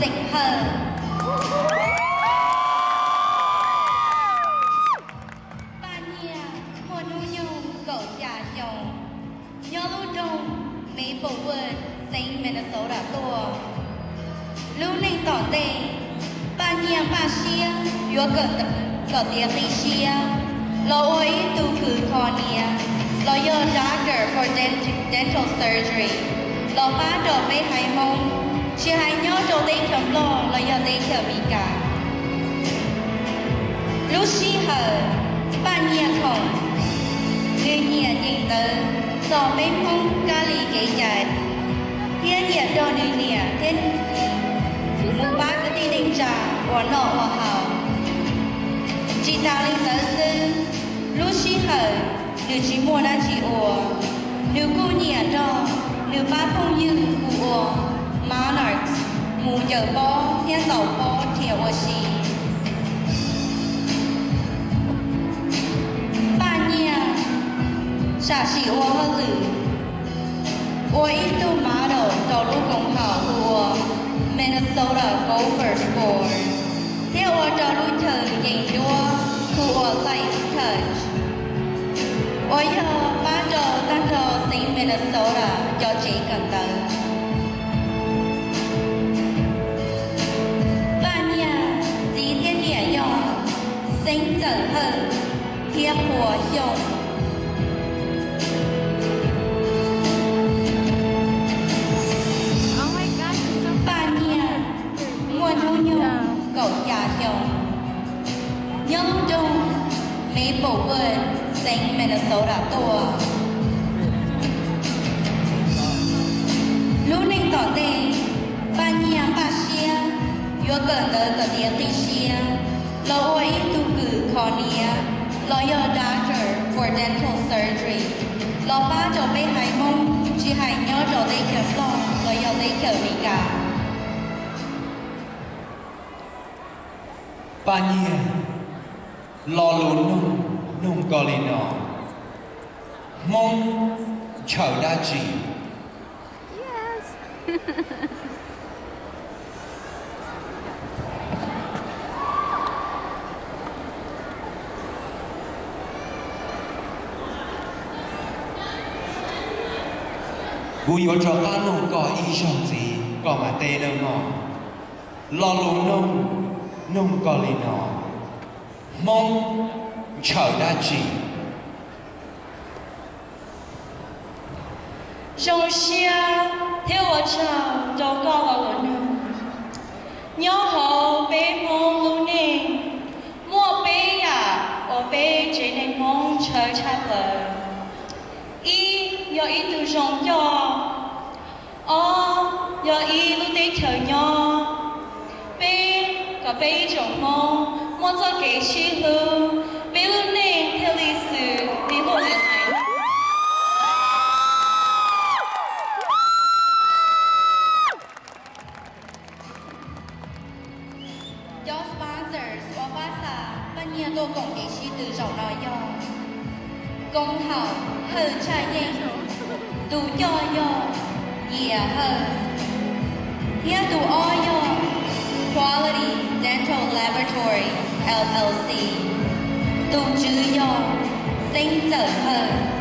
Xeem Hawj. Paj Nyiaj muaj hnub nyoog kaum xya xyoo, nyob lub nroog Maplewood, xeev Minnesota tuaj. Lub neej tom ntej, Paj Nyiaj npaj siab yuav kawm ntawv kom tiav qib siab, los ua ib tug kws kho hniav, los yog doctor for dent- dental surgery, los pab rau peb haiv Hmoob, tsis hais nyob rau teb chaws Nplog los yog teb chaws Amelikas. Lub sij hawm Paj Nyiaj khoom, nws nyiam nyeem ntawv txog peb Hmoob kab li kev cai, thiab nyiam nrog nws niam thiab nws txiv mus pab kwv tij neej tsa ua noj ua haus. Tsis tas li ntawd xwb, lub sij hawm nws tsis muaj dab tsi ua, nws kuj nyiam nrog nws pab phooj ywg hu ua Monarchs mus ncaws pob thiab ntaus pob rhiav ua si. Paj Nyiaj sam sim ua hauj lwm, ua ib tug model rau lub koom haum hu ua Minnesota Gophers Board, thiab ua rau lub chaw yeem duab hu ua Life Touch, uas yog pab rau tag nrho xeev Minnesota cov tsev kawm ntawv. Paj Nyiaj txiv thiab niam yog Xeeb Ntxawm Hawj thiab Qhua Xyooj. Paj Nyiaj muaj hnub nyoog kaum xya xyoo, nyob lub nroog Maplewood, xeev Minnesota tuaj. Lub neej tom ntej, Paj Nyiaj npaj siab yuav kawm ntawv kom tiav qib siab, los ua ib tug kws kho hniav, los yog doctor for dental surgery, los pab rau peb haiv Hmoob tsis hais nyob rau teb chaws Nplog los yog teb chaws Amelikas. Paj Nyiaj, lo lus noog noog ko li no: Hmoob ntshaw dab tsi? Kuv yuav rov qab noog koj ib zaug ntxiv koj mam teb nawb mog. Lo lus noog noog ko li no: Hmoob ntshaw dab tsi? Zoo siab thiab ua tsaug rau koj lo lus noog. Nyob hauv peb Hmoob lub neej, muaj peb yam uas peb tsev neeg Hmoob ntshaw tshaj plaws. Ib yog ib tug zoo coj, ob yog ib lub teb chaws nyob, peb kom peb ib tsoom Hmoob muaj txoj kev sib hlub, peb lub neej thiaj li xws li luj li hais. Cov sponsors uas pab xa Paj Nyiaj tuaj koom kev sib tw zaum no yog Koom Haum Hawj Tshaj Yeej, tus coj yog Yias Hawj, thiab tus ob yog Quality Dental Laboratory L L C, tus tswv yog Xeeb Ntxawm Hawj.